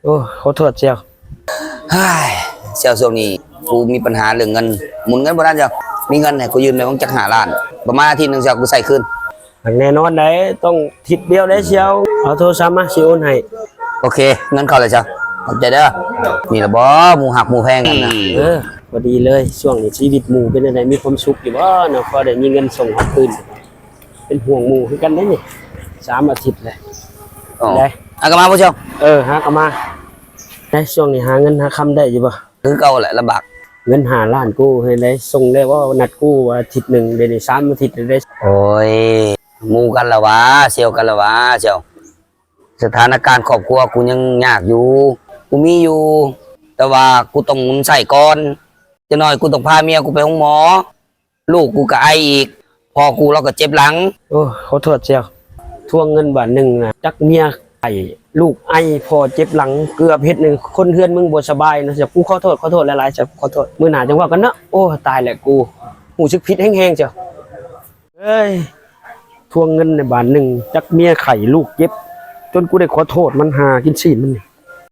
ໂອ້ ຂໍໂທດສ່ຽວ. ເຮີ້ຍ ສ່ຽວ ຊ່ວງນີ້ກູມີບັນຫາເລື່ອງເງິນ ໝູນເງິນບໍ່ທັນສ່ຽວ. ມີເງິນໃຫ້ກູຢືມແດ່ ຈັກຫ້າລ້ານ ປະມານອາທິດໜຶ່ງສ່ຽວ ກູໃຊ້ຄືນ. ແນ່ນອນໃດ໋ ຕ້ອງທິດດຽວໃດ໋ສ່ຽວ. ເອົາໂທລະສັບມາ ຊິໂອນໃຫ້. ໂອເຄ ເງິນເຂົ້າແລ້ວສ່ຽວ ຂອບໃຈເດີ. ນີ້ລະບໍ່ ໝູ່ຮັກໝູ່ແພງກັນນະ. ເອີ ພໍດີເລີຍ ຊ່ວງນີ້ຊີວິດໝູ່ເປັນຈັ່ງໃດ ມີຄວາມສຸກຢູ່ບໍ່ເນາະ ພໍໄດ້ມີເງິນສົ່ງເຮົາຄືນ. ເປັນຫ່ວງໝູ່ຄືກັນເດ້ນີ້ ສາມອາທິດແລ້ວ. ອໍ ໄດ້ ຫາກັນມາບໍ່ສ່ຽວ? ເອີ ຫາກັນມາ. ໃນຊ່ວງນີ້ຫາເງິນຫາຄຳໄດ້ຢູ່ບໍ່? ຄືເກົ່າແຫຼະ ລຳບາກ. ເງິນຫ້າລ້ານກູເຮັດໄດ້ສົ່ງແລ້ວບໍ່? ນັດກູວ່າອາທິດໜຶ່ງ ດຽວນີ້ສາມອາທິດແລ້ວເດ້. ໂອ້ຍ ໝູ່ກັນລະຫວາ ສ່ຽວກັນລະຫວາສ່ຽວ. ສະຖານະການຄອບຄົວກູຍັງຍາກຢູ່. ກູມີຢູ່ ແຕ່ວ່າກູຕ້ອງໝູນໃຊ້ກ່ອນ. ຈັກໜ້ອຍກູຕ້ອງພາເມຍກູໄປໂຮງໝໍ. ລູກກູກະໄອອີກ ພໍ່ກູລາວກະເຈັບຫຼັງ. ໂອ້ ຂໍໂທດສ່ຽວ ທວງເງິນບາດໜຶ່ງນະ ຈັກເມຍໄອ ລູກໄອ ພໍ່ເຈັບຫຼັງ ເກືອບເຮັດໃຫ້ຄົນເຮືອນມຶງບໍ່ສະບາຍເນາະ. ສ່ຽວ ກູຂໍໂທດ ຂໍໂທດຫຼາຍໆ ສ່ຽວ ຂໍໂທດ. ມື້ໜ້າຈັ່ງເວົ້າກັນເນາະ. ໂອ້ ຕາຍແລ້ວ ກູຮູ້ສຶກຜິດແຮງໆ ສ່ຽວ. ເອີຍ ທວງເງິນໃນບາດໜຶ່ງ ຈັກເມຍໄຂ້ ລູກເຈັບ ຈົນກູໄດ້ຂໍໂທດມັນ ຫາກິນຊີ້ນມັນນີ້.